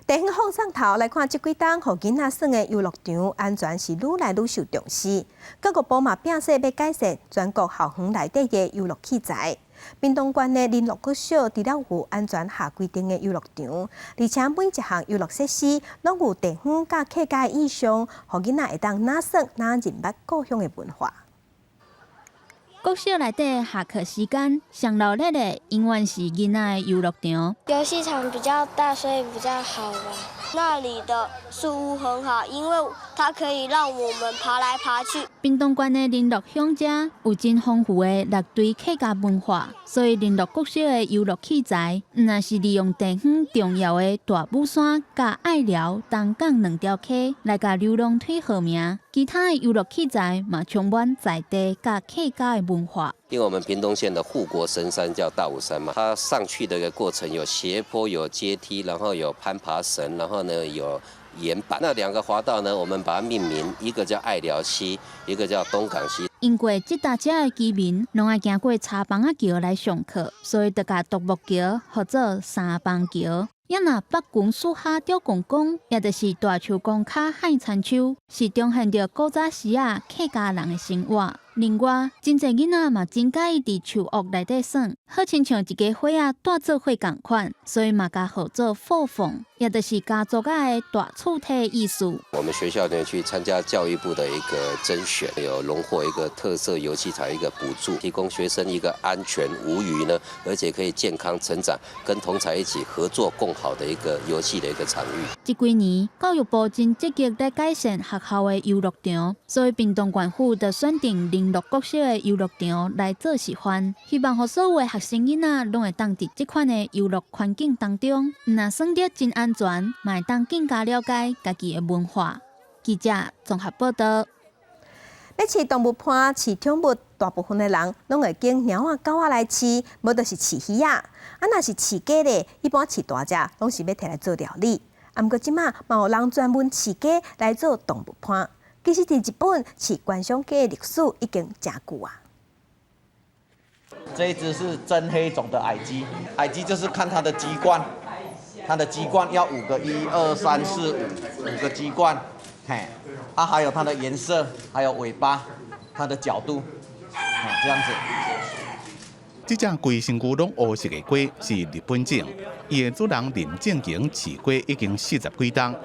地方放送頭來看，這幾冬予囡仔耍的遊樂場安全是愈來愈受重視。教育部嘛表示欲改善全國校園內底的遊樂器材。屏東縣的麟洛國小除了有安全合規定的遊樂場，而且每一項遊樂設施攏有地方佮客家的意象，予囡仔會當若耍若認捌故鄉的文化。國小內底下課時間上鬧熱的，永遠是囡仔的遊樂場。遊戲場比較大，所以比較好玩。那裡的樹屋很好，因為它可以讓我們爬來爬去。屏東縣的麟洛鄉遮有真豐富的六堆客家文化，所以麟洛國小的遊樂器材，毋但是利用地方重要的大武山佮隘寮、東港兩條溪來共流浪腿號名，其他的遊樂器材嘛充滿在地佮客家的文化。因為我們屏東縣的護國神山叫大武山嘛，它上去的一個過程有斜坡、有階梯，然後有攀爬繩，然後呢有岩板。那兩個滑道呢，我們把它命名，一個叫隘寮溪，一個叫東港溪。因過這搭遮的居民攏愛經過柴房仔橋來上課，所以就共獨木橋號做三枋橋。也若北墾樹下鳥公公，也就是大樹公跤海田丘，是彰顯著古早時仔客家人的生活。另外，真濟囡仔嘛真佮意佇樹屋內底耍，好親像一家伙仔蹛做伙仝款，所以嘛共號做富鳳，也就是家族仔的大厝體的意思。我們學校呢去參加教育部的一個甄選，有榮獲一個特色遊戲場一個補助，提供學生一個安全無虞呢，而且可以健康成長，跟同儕一起合作共好的一個遊戲的一個場域。這幾年教育部真積極咧改善學校的遊樂場，所以屏東縣府就選定麟洛國小的遊樂場來做示範，希望予所有的學生囡仔攏會當佇這款的遊樂環境當中，毋但耍得真安全，嘛會當更加了解家己的文化。記者綜合報道。欲飼動物伴、飼寵物，大部分的人攏會揀貓仔、狗仔來飼，無就是飼魚仔。啊，若是飼雞咧，一般飼大隻，攏是欲提來做料理。啊，毋過這馬嘛有人專門飼雞來做動物伴。其實，佇日本飼觀賞雞的歷史已經誠久啊。這一隻是真黑種的矮雞，矮雞就是看它的雞冠，它的雞冠要五個，一二三四五，五個雞冠，嘿，啊，還有它的顏色，還有尾巴，它的角度，嘿，這樣子。這隻規身軀攏烏色的雞是日本種，伊的主人林正景飼雞已經四十幾冬，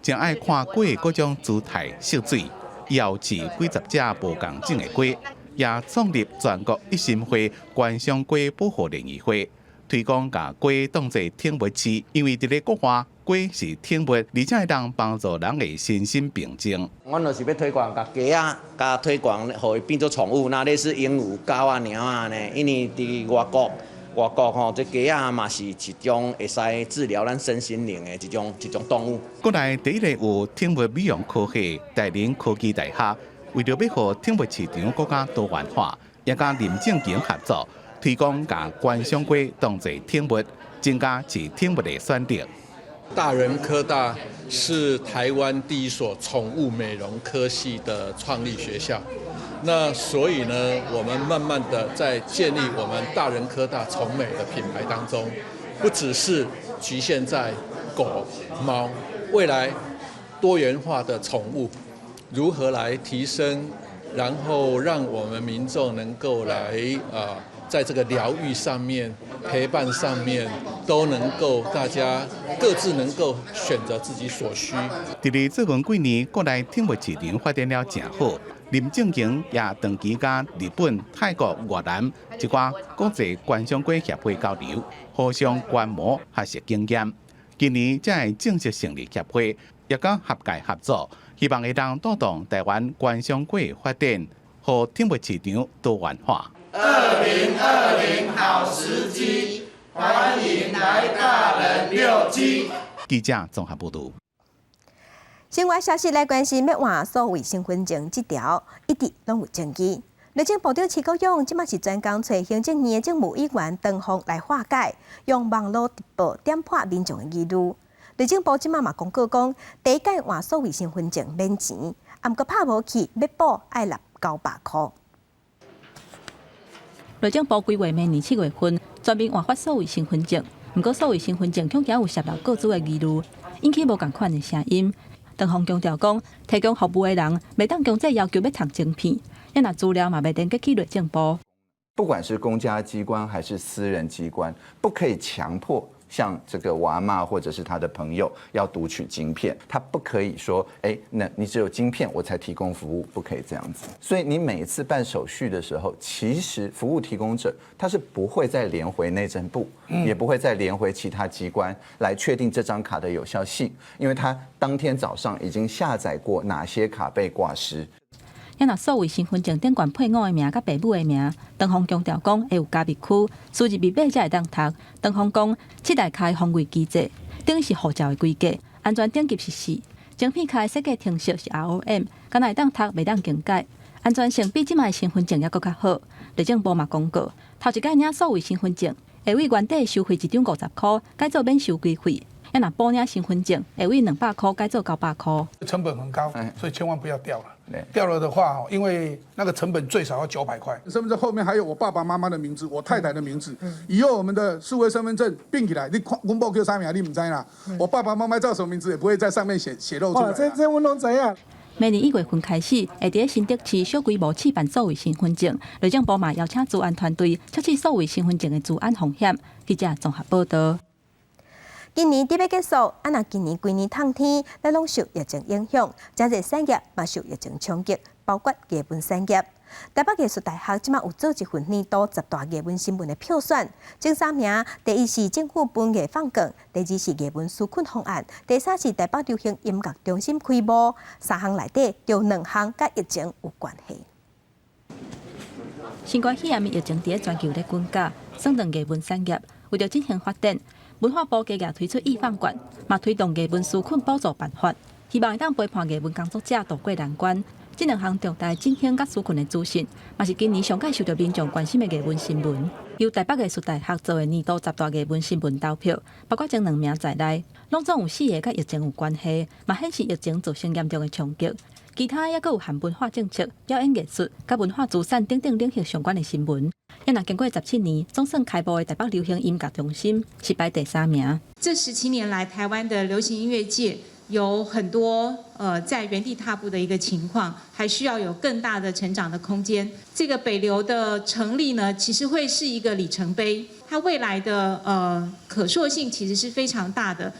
真愛看雞的各種姿態、色水，又飼幾十隻無仝種的雞，也創立全國一心會觀賞雞保護聯誼會，推廣共雞當做寵物飼，因為佇咧國外，雞是寵物，而且會當幫助人的身心平靜。阮就是欲推廣共雞仔，共推廣，予伊變做寵物，若類似鸚鵡、狗仔、貓仔呢。因為佇外國，外國吼，這雞仔嘛是一種會使治療咱身心靈的一種動物。國內第一個有寵物美容科系大林科技大學，為著欲予寵物市場閣較多元化，也佮林正景合作，推廣共觀賞雞當做寵物，增加飼寵物的選擇。大仁科大是台灣第一所寵物美容科系的創立學校，那所以呢，我們慢慢的在建立我們大仁科大寵美的品牌當中，不只是局限在狗、貓，未來多元化的寵物如何來提升，然後讓我們民眾能夠來在這個療癒上面、陪伴上面，都能夠大家各自能夠選擇自己所需。佇咧最近幾年，國內寵物市場發展了誠好，林正經也長期佮日本、泰國、越南一寡國際觀賞龜協會交流，互相觀摩學習經驗。今年才會正式成立協會，也佮學界合作，希望會當帶動台灣觀賞龜發展，予寵物市場多元化。2020好時機，歡迎來大人遛雞。記者綜合報導。新聞消息來關心，欲換數位身份證這條一直攏有爭議。內政部長徐國勇這馬是專工揣行政院的政務委員唐鳳來化解，用網路直播點破民眾的疑慮。內政部這馬嘛公告講，第一屆換數位身份證免錢，毋過拍無去欲補愛納900箍。內政部規劃明年7月份全面換發數位身份證，毋過數位身份證恐驚有洩露個資的疑慮，引起無仝款的聲音。唐鳳強調講，提供服務的人袂當強制要求欲讀晶片，抑若資料嘛袂連結去內政部。不管是公家機關還是私人機關，不可以強迫像這個我阿嬤或者是他的朋友要讀取晶片，他不可以說，哎，那你只有晶片我才提供服務，不可以這樣子。所以你每一次辦手續的時候，其實服務提供者他是不會再連回內政部，也不會再連回其他機關來確定這張卡的有效性，因為他當天早上已經下載過哪些卡被掛失。抑若數位身份證頂懸配偶的名佮爸母的名，唐鳳強調講會有加密區，輸入密碼才會當讀。唐鳳講，七代卡的防偽機制，等於是護照的規格，安全等級是四。晶片卡的設計程式是 ROM，敢若會當讀，袂當更改，安全性比這擺的身份證猶閣較好。內政部嘛公告，頭一擺領數位身份證，會對原底收費一張50箍，改做免收規費。抑若補領身份證，會對200箍改做900箍。成本很高，所以千萬不要掉了。掉了的話，因為那個成本最少要900塊。身份證後面還有我爸爸媽媽的名字，我太太的名字。以後我們的數位身份證併起來，你看阮某叫啥名，你毋知啦。我爸爸媽媽叫什麼名字，也不會在上面寫寫漏出來。這阮攏知影。明年1月份開始，會佇新竹市小規模試辦數位身份證。內政部嘛邀請資安團隊測試數位身份證的資安風險。記者綜合報導。今年佇欲結束，啊若今年規年冬天，咱攏受疫情影響，誠濟產業嘛受疫情衝擊，包括藝文產業。台北藝術大學這馬有做一份年度十大藝文新聞的票選，前三名，第一是政府文藝放榜，第二是藝文紓困方案，第三是台北流行音樂中心開幕。三項內底有兩項佮疫情有關係。新冠肺炎疫情佇咧全球咧滾絞，損斷藝文產業，為著振興發展，文化部加額推出藝放券，嘛推動藝文紓困補助辦法，希望會當陪伴藝文工作者渡過難關。這兩項重大振興佮紓困的資訊，嘛是今年上蓋受著民眾關心的藝文新聞。由台北藝術大學做的年度十大藝文新聞投票，包括前兩名在內，攏總有四个佮疫情有關係，嘛顯示疫情造成嚴重的衝擊。其他猶閣有含文化政策、表演藝術、佮文化資產等等領域相關的新聞。抑若經過17年，總算開幕的台北流行音樂中心是排第三名。這17年來，台灣的流行音樂界有很多在原地踏步的一個情況，還需要有更大的成長的空間。這個北流的成立呢，其實會是一個里程碑，它未來的可塑性其實是非常大的。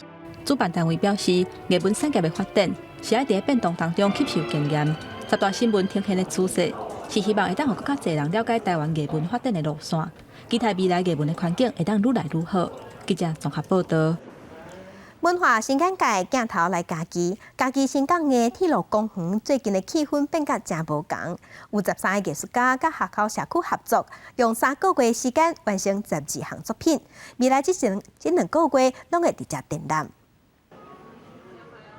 主辦單位表示，藝文產業的發展是愛佇變動當中吸收經驗。十大新聞呈現的趨勢，是希望會當予閣較濟人了解台灣藝文發展的路線，期待未來藝文的環境會當愈來愈好。記者綜合報導。文化新眼界鏡頭來嘉義，嘉義新港的鐵路公園最近的氣氛變甲誠無仝，有13个藝術家佮學校社區合作，用3個月時間完成12項作品。未來這2個月攏會佇遮展覽。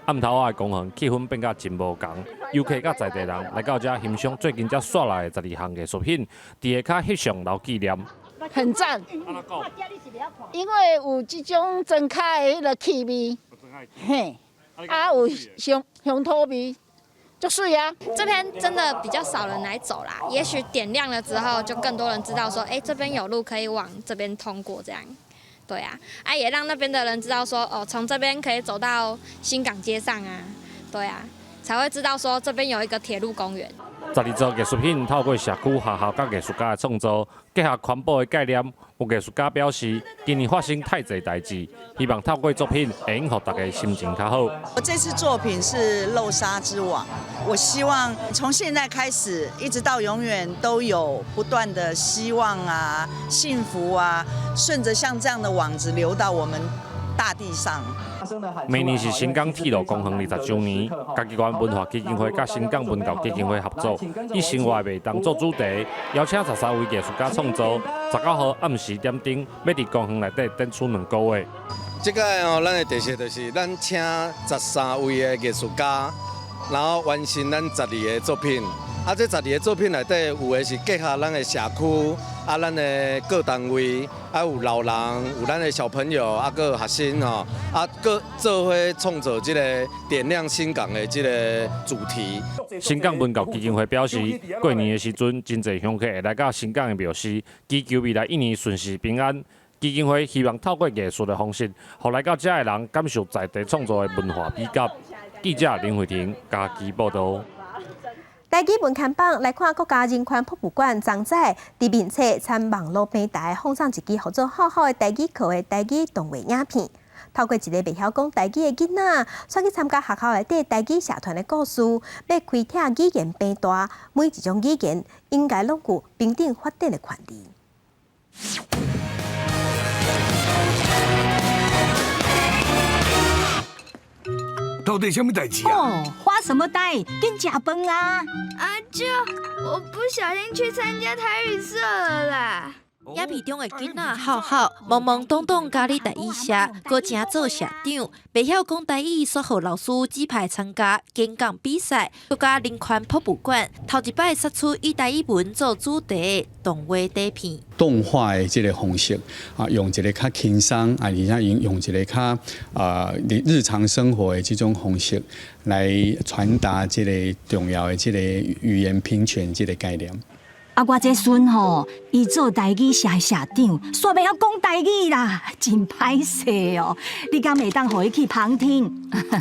暗頭仔的公園氣氛變甲真無仝，遊客佮在地人來到遮欣賞最近才煞來的12項藝術品，佇下跤翕相留紀念。很讚，因為有這種莊跤的彼个氣味，嘿，啊有鄉鄉土味，足媠啊。這邊真的比較少人來走啦，也許點亮了之後，就更多人知道說，欸，這邊有路可以往這邊通過，這樣。對啊，啊也讓那邊的人知道說，哦，從這邊可以走到新港街上啊，對啊，才會知道說這邊有一個鐵路公園。12座藝術品透過社區學校佮藝術家的創作，結合環保的概念。有藝術家表示，今年發生太濟代誌，希望透過作品會用予大家心情較好。我這次作品是漏沙之網，我希望從現在開始，一直到永遠都有不斷的希望啊、幸福啊，順着像這樣的網子流到我們大地上。明年是新港鐵路公園20週年，嘉義縣文化基金會佮新港文教基金會合作，以生活的脈動做主題，邀請13位藝術家創作。19號暗時點燈，欲佇公園內底展出2個月。這個哦，咱的特色就是咱請13位的藝術家，然後完成咱十二个作品。啊，這十二个作品內底有的是結合咱的社區，啊，咱的各單位，啊，有老人，有咱的小朋友，啊，閣有學生吼，啊，閣做伙創造這個點亮新港的這个主題。新港文教基金會表示，過年的時陣，真濟鄉客會來到新港的廟寺，祈求未來一年順遂平安。基金會希望透過藝術的方式，予來到遮的人感受在地創作的文化美感。記者林慧婷嘉義報導。台語文看榜來看國家人權博物館，昨載佇面冊參網路平台放送一支號做好好的台語課的台語動畫影片，透過一个袂曉講台語的囡仔，煞去參加學校內底台語社團的故事，欲開闢語言平台，每一種語言應該攏有平等發展的權利。到底啥物代誌啊？哦，發什麼呆？緊食飯啊！阿舅，我不小心去參加台語社了啦。影片中的囡仔浩浩，懵懵懂懂加入台語社，閣成做社長，袂曉講台語，煞予老師指派參加演講比賽。國家人權博物館頭一擺釋出以台語文做主題的動畫短片。動畫的這个方式啊，用一个較輕鬆啊，而且用一个較啊日常生活的這種方式來傳達這个重要的這个語言平權這个概念。啊，我這孫吼，伊做台語社的社長，煞袂曉講台語啦，真歹勢哦。你敢會當予伊去旁聽？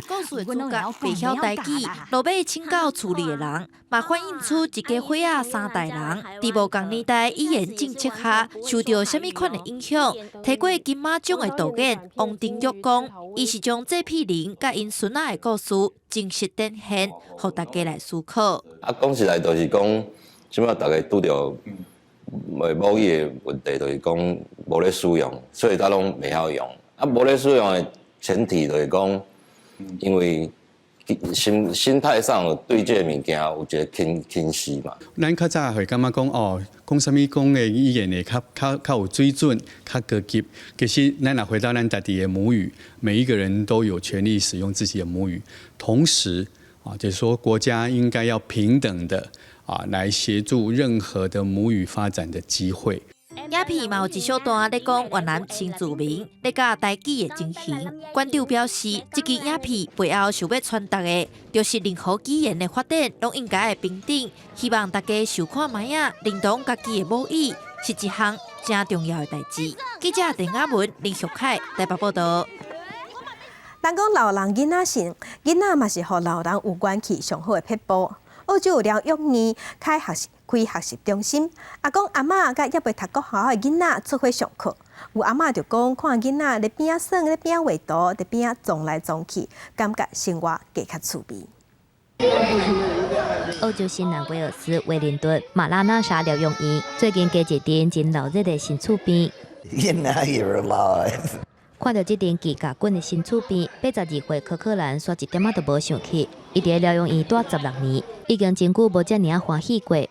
故事的主角袂曉台語，落尾請教厝裡的人，嘛反映出一家伙仔三代人，佇無仝年代語言政策下受著啥物款的影響。提過金馬獎的導演王庭玉講，伊是將這批人佮𪜶孫仔的故事真實展現，予大家來思考。啊，講實在，就是講。這擺大家拄著母語的問題，就是講無咧使用，所以大家攏袂曉用。啊，無咧使用的前提就是講，因為心態上對這个物件有一个輕視嘛。咱較早會感覺講哦，講啥物講的語言會較有水準、較高級。其實，咱若回到咱家己的母語，每一個人都有權利使用自己的母語。同時，啊，就是說國家應該要平等的。啊，來協助任何的母語發展的機會。影片嘛有一小段咧講越南新住民咧教台語的情形。館長表示，這支影片背後想欲傳達的，就是任何語言的發展攏應該會平等。希望大家想看覓仔，認同家己的母語是一項誠重要的代誌。記者鄧亞文、林玉凱台北報導。人講老人囡仔心，囡仔嘛是予老人有元氣上好的撇步。澳洲有療養院開學習中心，阿公阿嬤佮猶未讀國校的囡仔做伙上課。有阿嬤就講，看囡仔佇邊仔耍，佇邊仔畫圖，佇邊仔撞來撞去，感覺生活加較趣味。澳洲新南威爾斯威靈頓馬拉納沙療養院最近加一間真鬧熱的新厝邊。 You know you're alive. 看著這間機甲滾的新厝邊，82歲柯克蘭煞一點仔都無生氣。伊佇療養院蹛16年，已經真久無遮爾仔歡喜過。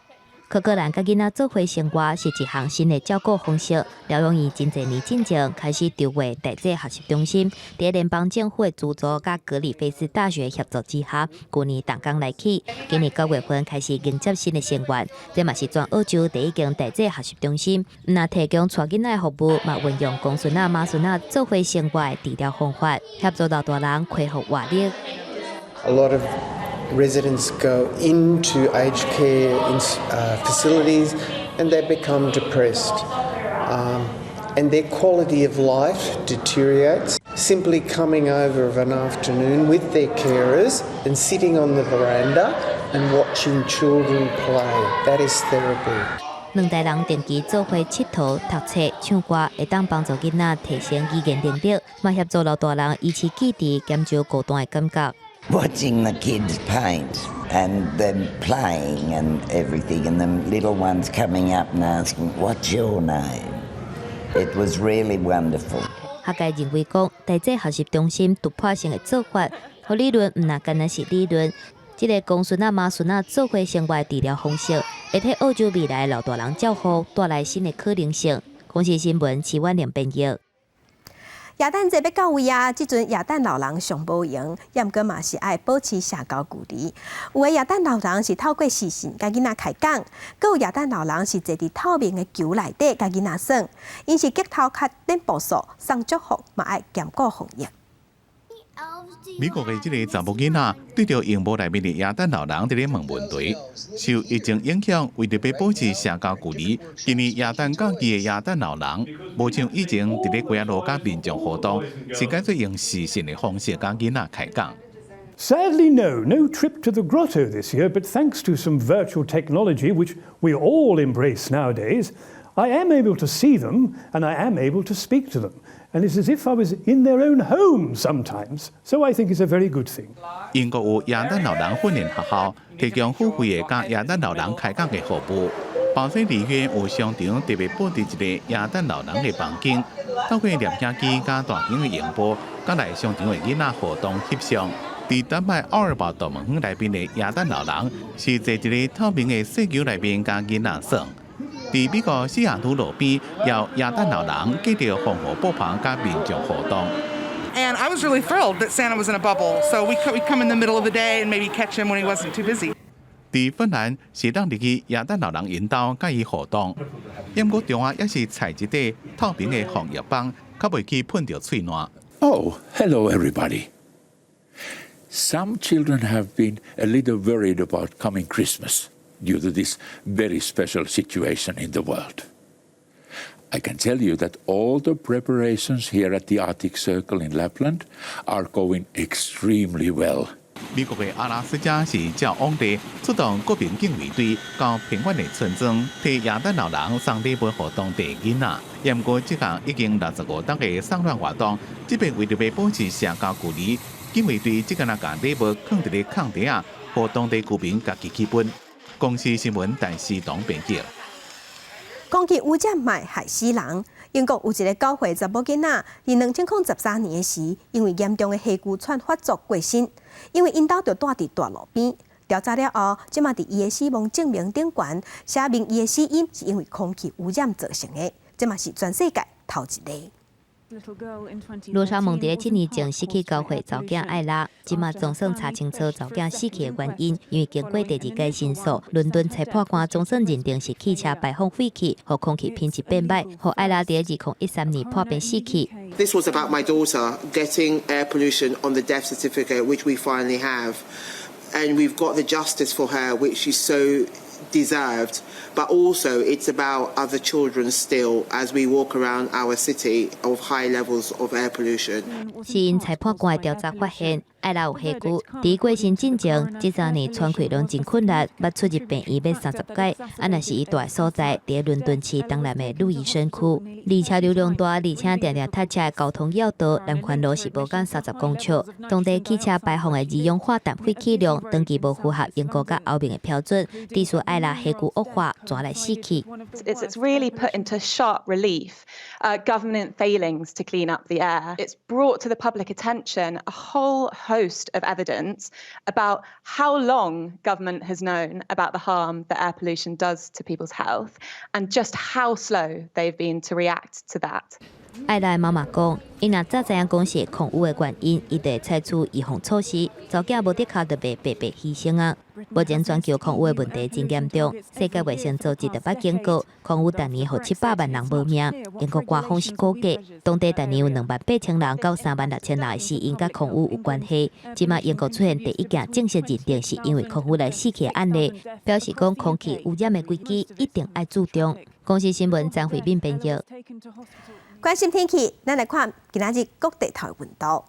柯克蘭佮囡仔做伙生活是一項新的照顧方式。療養院真濟年進前開始籌劃台語學習中心，佇聯邦政府的資助佮格里菲斯大學協助之下，舊年動工來起，今年9月份開始迎接新的成員。這嘛是全澳洲第一間台語學習中心，毋但提供帶囡仔的服務，嘛運用公孫仔、媽孫仔做伙生活的治療方法，協助老大人恢復活力。 A lot of residents go into aged care facilities and they become depressed and their quality of life deteriorates. Simply coming over of an afternoon with their carers and sitting on the veranda and watching children play. That is therapy. 兩代人定期做伙𨑨迌、讀冊、唱歌，會當幫助囡仔提升語言能力，嘛協助老大人維持記憶，減少孤單的感覺。 Watching the kids paint and them playing and everything, and the little ones coming up and asking, "What's your name?" It was really wonderful. 學界認為講，台這學習中心突破性的做法，予理論毋若干焦是理論。這个公孫仔媽孫仔做伙生活治療方式，會替澳洲未來老大人照護帶來新的可能性。公視新聞徐婉玲編譯。耶誕節欲到位啊！這陣耶誕老人上無閒，也毋過嘛是愛保持社交距離。有的耶誕老人是透過視訊佮囡仔開講，閣有耶誕老人是坐佇透明的球內底佮囡仔耍，𪜶是激頭較練步數，送祝福嘛愛兼顧防疫。美國的這个查某囡仔對著螢幕內面的耶誕老人佇咧問問題。受疫情影響，為著欲保持社交距離，今年耶誕假期的耶誕老人，無像以前佇咧街仔路佮民眾互動，是改做用視訊的方式佮囡仔開講。 Sadly, no, no trip to the grotto this year, but thanks to some virtual technology, which we all embrace nowadays, I am able to see them and I am able to speak to them. And it's as if I was in their own home sometimes. So I think it's a very good thing. 英國有耶誕老人訓練學校，提供付費的佮耶誕老人開講的服務。巴西里約有商場特別布置一个耶誕老人的房間，透過攝影機佮大型的螢幕，佮來商場的囡仔互動翕相。佇丹麥奧爾堡動物園內面的耶誕老人，是坐佇一个透明的細球內面佮囡仔耍。佇美國西雅圖路邊，有耶誕老人隔著防護布棚佮民眾互動。 And I was really thrilled that Santa was in a bubble, so we'd come in the middle of the day and maybe catch him when he wasn't too busy. 佇芬蘭是當入去耶誕老人𪜶兜佮伊互動，毋過中也是採一塊透明的防疫板，較袂去噴著喙瀾。 Oh, hello everybody. Some children have been a little worried about coming Christmas due to this very special situation in the world. I can tell you that all the preparations here at the Arctic Circle in Lapland are going extremely well. 美國的阿拉斯加是照往例出動國民警衛隊到偏遠的村莊，替耶誕老人送禮物予當地囡仔。毋過，這項已經65冬的送暖活動，這擺為著欲保持社交距離，警衛隊只敢若共禮物囥佇咧空地仔，予當地居民家己去分。公視新聞陳思彤編輯。空氣污染嘛害死人。英國有一个9歲查某囡仔，佇2013年的時，因為嚴重的氣球喘發作過身，因為𪜶兜就蹛佇大路邊。調查了後，這馬佇伊的死亡證明頂懸寫明伊的死因是因為空氣污染造成的，這嘛是全世界頭一例。羅莎蒙佇7年前死去9歲查某囝艾拉，這馬總算查清楚查某囝死去的原因，因為經過第二屆申訴，倫敦裁判官總算認定是汽車排放廢氣，予空氣品質變歹，予艾拉佇2013年破病死去。 This was about my daughter getting air pollution on the death certificate, which we finally have, and we've got the justice for her, which she so deserved. But also, it's about other children still as we walk around our city of high levels of air pollution. 死因裁判官的調查發現，艾拉有氣疽，佇過身進前，這3年喘氣攏真困難，捌出入病院欲30擺。啊，若是伊蹛的所在，佇倫敦市東南的路易森區，離車流量大，而且定定塞車的交通要道，南環路是無仝30公尺。當地汽車排放的二氧化氮廢氣量，長期無符合英國佮歐盟的標準，致使艾拉氣疽惡化，轉來死去。 It's really put into sharp relief government failings to clean up the air. It's brought to the public attention a whole host of evidence about how long government has known about the harm that air pollution does to people's health and just how slow they've been to react to that. 艾拉的媽媽講，𪜶若早知影講是空污的原因，伊就會採取預防措施，查某囝無的確就袂白白犧牲啊。目前全球空污的問題真嚴重，世界衛生組織就捌警告，空污逐年予700萬人無命。英國官方是估計，當地逐年有2萬8千人到3萬6千人的死因佮空污有關係。這馬英國出現第一件正式認定是因為空污來死去的案例，表示講空氣污染的危機一定愛注重。公視新聞張慧敏編譯。關心天氣，咱來看今仔日各地頭的溫度。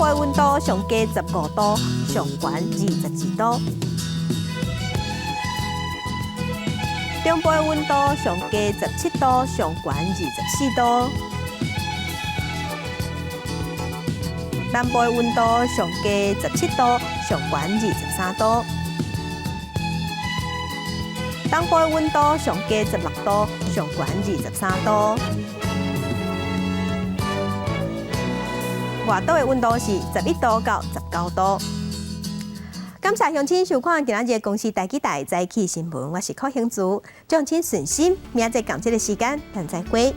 部的溫度上低15度，上懸22度。中部的溫度上低17度，上懸24度。南部的溫度上低17度，上懸23度。東部的溫度上低16度，上懸23度。外島的溫度是11度到19度。感謝鄉親收看今仔日的公視台語台早起新聞，我是柯興珠，祝鄉親順心，明仔載仝這个時間，咱再會。